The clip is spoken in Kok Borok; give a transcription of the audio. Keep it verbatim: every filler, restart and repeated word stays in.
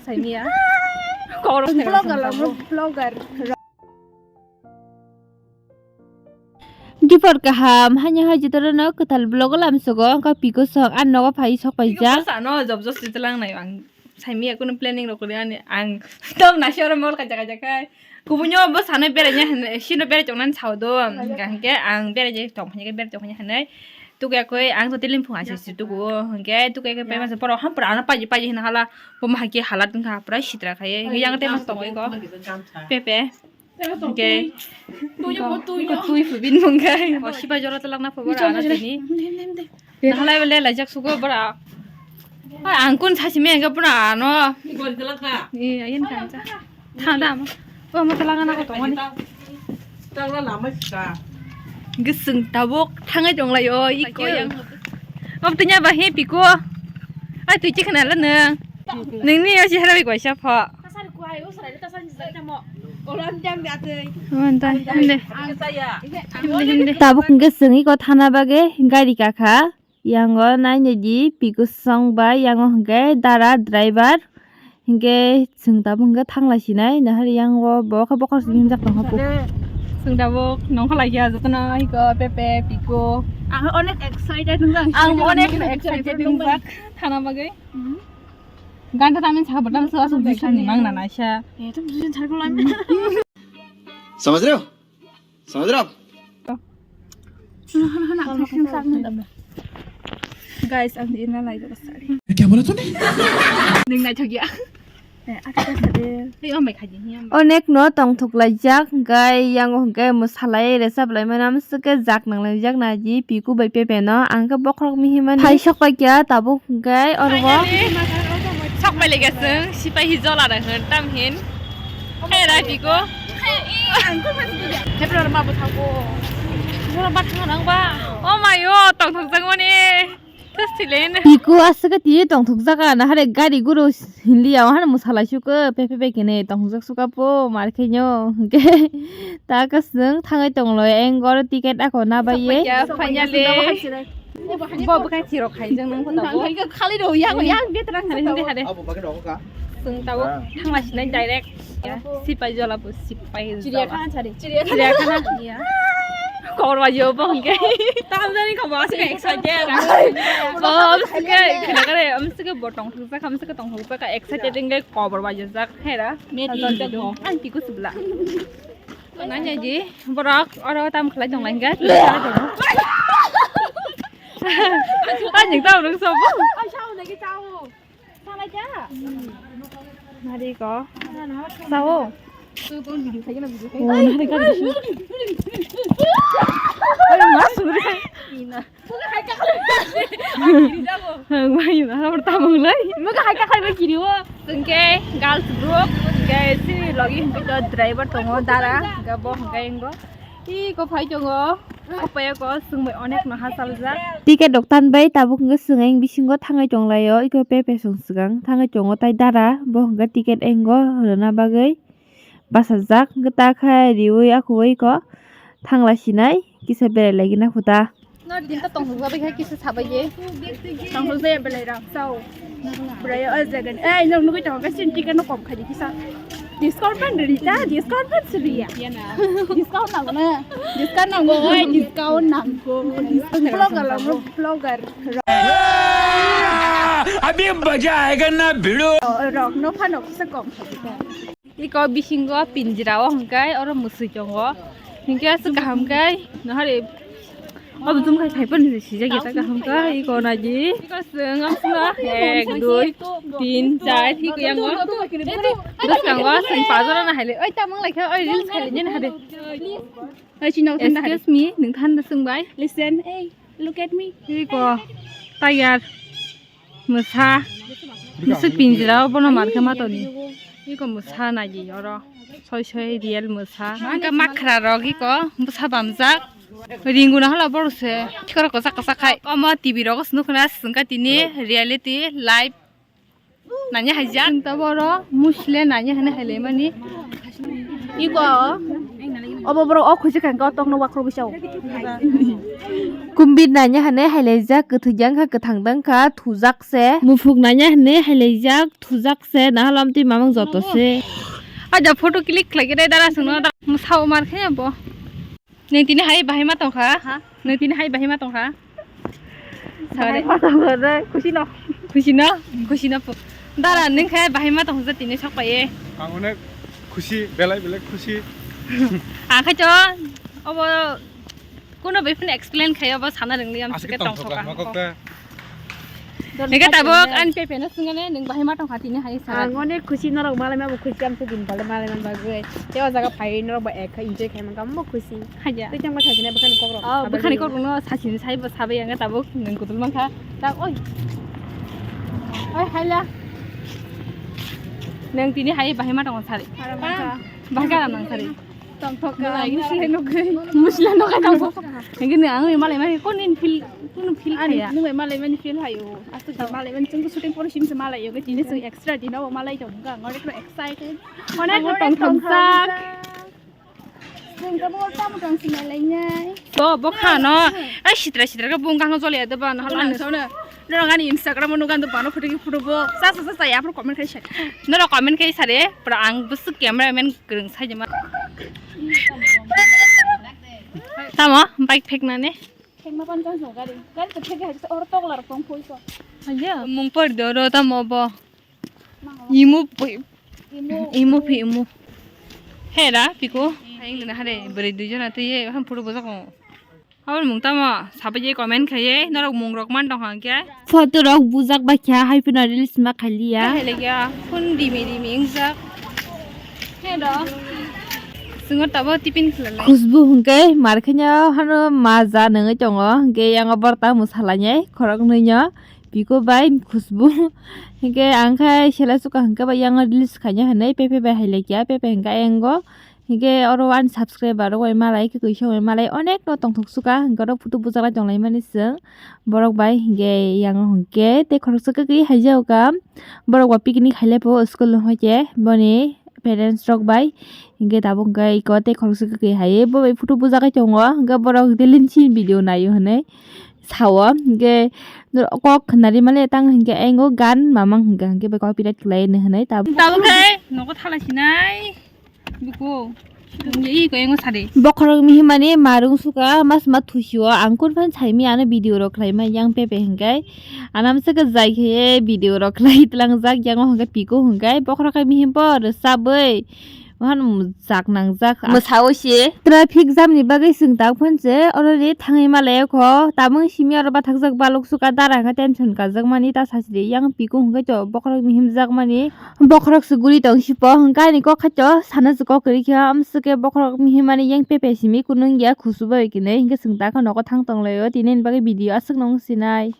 Saimia. Vlogger, vlogger. Dipor kaham, hanya hai jotoro no kwtal vlog o lamsogo, wngkha Piko song, ani nogo phai sok paijak. Sano job job se tlang nai ang. Saimia kuno planning rok kori ani ang. Tom nasi oro mol kaja kaja kai. Kubunyo bo sano beraina hinwi, sino berai tongna sao do. Hingke ang berai tong hinke berai tong hinai. Tuku yakoi ang to tilim phung asi si tuku. Hingke tuku yakoi pai masa poro ham pura ano paji paji hina hala. Bo ma hake hala tungkha pura sitra khaye. Hingke yang te mas tongo iko. Pepe. Hingke. Tui phu bin mungkai. Bo sipai jora telak na pho bora ano tini. Nahalai bele lajak sugo bora. Ai, ang kun sachi me ga pura ano. Ni gori telak kha. Ni ayen kan cha. Tha da ma. O ma telak na ko tongani. Tang la lama sika. Gising tabuk thangai tong lai o iko yang. Ob tinya ba he Piko. Ai tui chikhna la nang. Nang ni o chihara bi gwaisa pho. Tasar kuai o sarai tasar ni jai tamo. Olam jang de atei. Hande. Hande. Tabuk hingke chwng iko thana bagwi gari kakha. Yango nainai di Piko song bai yango hingke dara driver. Hingke chwng tabuk hingke thangla sinai nahar yango bo khe bokhor simi hinjak tongkha po. Chwng tabuk nongkha laikya jotono iko Pepe Piko. Ang onek excited wngkha. Ang onek excited wngkha thana bagwi. Ganta tamin saka botol so asuk bisuk ni mang na naisa. Samajreo? Samajreo? Guys, ang di ina lai jaba sari. Kya bola tune? Ning nai thok ya. Ei, amai khaji ni amai. Onek no tongthok laijak, hingke yango hingke mwsalai resap lai mano, amswk khe jak nang laijak naji Piko bai Pepe no, ang khe bokhorok mihimani. Hai sok pai kya tabuk. Hingke oro bo. Finally, sok pai le gasung, sipai hi jola da hwn, tam hin. Hai ra Piko. Hai, ang ko mas. Hepro ma bo thago. Jola ba thang nang ba. Oh my god, tong thong jang mani. Just chilen. Piko aswk ti tong thok jaka na hare gari guru hinli ya, hare mwsalai suk, Pepe bai kene tong thok jak suka po, mar khe nyo. Hingke ta kasung thangai tong lo, engor ticket ako na bai ye. Sok pai kya, finally. Bo bwkha chirok hai jang nang phano bo. Khali ro yang yang betra khali hindi hade. Abo bagwi rogo ka. Chwng tabuk thangla sinai direct. Sipai jola bo sipai jola. Chiriyakhana chari. Chiriyakhana. Kobor bai yo bo hingke. Tam jani kobor aswk excited. Bo aswk khe khna kare amswk bo tong thokjak amswk tong thokjak excited hingke kobor bai jak hera. Ang Piko subla. Nanya ji, borok oro tam khlai tong lai hingke. Ani tam rung sobo. Ai sao nagi sao. Salai ja. Nari ko. Sao. Tu kon video khai na video khai. Oh, nari ka. Ai ma suri. Ina. Ang bai na har tamung lai. Muka hai ka khai ba kiri wo. Sengke girls group, hingke si logi hingke to driver tongo dara, hingke bo hingke ingo. Iko phai tongo. Kopaya ko sungbai onek no hasaljak. Ticket rok tan bai tabuk hingke sung ang bisingo thangai tong lai o. Iko Pepe sung swkang thangai tongo tai dara bo hingke ticket engo rwna bagwi. Bachajak, hwnkhe ta khe riui akhoi ko thangla sinai kisa berai lai gina khuta. No din ta tongthokjak bai khe kisa sabai ye. Tongthokjak ya belai rang sao. Bwraiya o jaga ni. Ei, nwng nugui tongo khe chini ticket no kom khai di kisa. Discount ban ri ta, discount ban sri ya. Discount nango na. Discount nango, oi, discount nango. Vlogger, vlogger. अभी मजा आएगा ना भिड़ो। Rok no phano kisa kom khai di. Iko bisingo pinjra o hwnkhe oro mwswi tongo. Hwnkhe aswk kaham khe nahari obo jumkhai phaiphano sijak ya ta kaham khe iko naidi. Iko chwng amswkno ek, dui, tin, char, iko yango. Bwskango chwng pajorano haile. Oi, tamung laikha, oi, reels khailai nini hade. Oi, chini thanda hade. Excuse me, nwng thanda swngbai. Listen, hey, look at me. Iko tiger. Mwsa. Mwsa pinjra o bono mar khe ma toni. Iko mwsa nai di oro. Soi soi real mwsa. Hwnkhe makhra rok iko bwsa bamjak. Ringuna hala borok se. Khorok kwchak kwchak khai. Omo T V rogo se nukuna swngkha tini reality live. Nanya haijak. Chwng tabuk oro musle nanya hwnwi hailaimani. Iko. Obo borok o khuisi kha hwnkhe o tokno wakrwgwi sao. Kumbit nanya hwnwi hailaijak, kwthwi jang kha, kwthang dang kha, thujak se. Muphuk nanya hwnwi hailaijak, thujak se, nahalam twi mamang joto se. Aja photo click khlai khe dai dara sungno da sao mar khe bo. Nung tini hai bahai ma tong kha? Ha? Nung tini hai bahai ma tong kha? Sare. Bahai ma tong kha de, khusi no. Khusi no? Khusi no po. Dara nung khe bahai ma tong kha tini sok pai ye. Ang onek khusi, belai belai khusi. Ang khe cho, obo kuno bai phano explain khai obo sana rwngli am. Aswk sike tong tong thoka, thoka. Nokok ta. Neke tabuk ani pepe no swngane nung bahai ma tong kha tini hai sa. Ang onek khusi norok malai ma bo khusi am se din bole malai man bagwi. Te o jaga phai norok bo ek enjoy khai man kam bo khusi. Haja. Tei tengma sachine bwkhani kokrok. Oh, bwkhani kokrok no sachine sai bo sabai ang tabuk nung kutul man kha. Tak oi. Oi haila. Nung tini hai bahai ma tong sari. Bahai ka nang sari. Tongthok ka. Musle nugwi. Musle nugwi tongthok. Hingke nung ang malai mani kon in feel, kun feel ani khaya. Nung malai mani feel hayo. Astu di malai mani chung shooting pore sim se malai yo. Tini sung extra di no malai tong ka. Ngore ko excited. Ngore tongthok jak. Sung ka bo tamu tong si malai nai. Bo, bo kha no. Ai sitra sitra ka bung kang jole ya de ba na hala. Nang so na. Norok ani Instagram o nugan do bano photo ki photo bo. Sa sa sa sa ya photo comment khai sa. Norok comment khai sa re. Pura ang bwswk camera man kwrwng sai ma. Tamo bike phek nani. Phek ma pan jang jong gari. Gari to phek hai or tokla rok tong phoi so. Ayo mung por do ro tamo bo. Imu pui. Imu phi imu. Hera piko. Aing dina hare beri dui jona tei ye ham photo bojak. Aboni mung tamo sabai ye comment khaiye norok mung rok man tong hang khe. Photo rok bujak bai kha hai phano reels ma khailiya. Hai le kya phun dimi dimi ingjak. He do. Singo tabo tiffin khwlai. Khushbu hwnkhe mar kheno hano ma ja nangwi tongo hwnkhe yango borta mwsalainai khoroknwino piko bai khushbu hwnkhe ang khai sela suka hwnkhe bai yango reels khaina hwnwi pepe bai hai laikya pepe hwnkhe ayango. Hingke oro ani subscriber rok bai malai khe kisa bai malai onek no tongthok suka hingke oro photo bujaknai tonglai mani chwng borok bai hingke yang hingke tei khoroksa khe khe hai jago ka borok bo picnic hai lai po school no hoi khe boni parents rok bai hingke tabuk hingke iko tei khoroksa khe khe hai bo bai photo bujak kai tongo hingke borok daily ni video nai o hinui sao hingke kok nari mani tang hingke ayang o gan mamang hingke hingke bai kok birat khlai hinui tabuk khe nogo thala sinai. Biko. Ye, iko, engo sari. Bokhorok mihimani marung suka, mas ma thusio, ang kun phan saimi ano video rok khlaima yang pepe hingkai. Anam se ke jai khe video rok khlai tlang jak, yang hingkai piko hingkai. Bokhorok kai mihim por, saboi. Wahan jak nang jak. Mwsao se. Traffic jam ni bagwi sing tak phan se, oro le thangwi malai kho. Tamung simi oro bathak jak balok suka dara hingka tension kajak mani ta sasri. Yang piko hingkai to bokhorok mihim jak mani. Bokhorok se guri tong sipo, hwnkhe ani kok khaito sana se kok kwrwi khe, amswk khe bokhorok mihimani yang pepe simi kunung ya khusu bai khe hinwi hwnkhe chwng ta khe nogo thang tong laio, tini ani bagwi video aswk no wng sinai.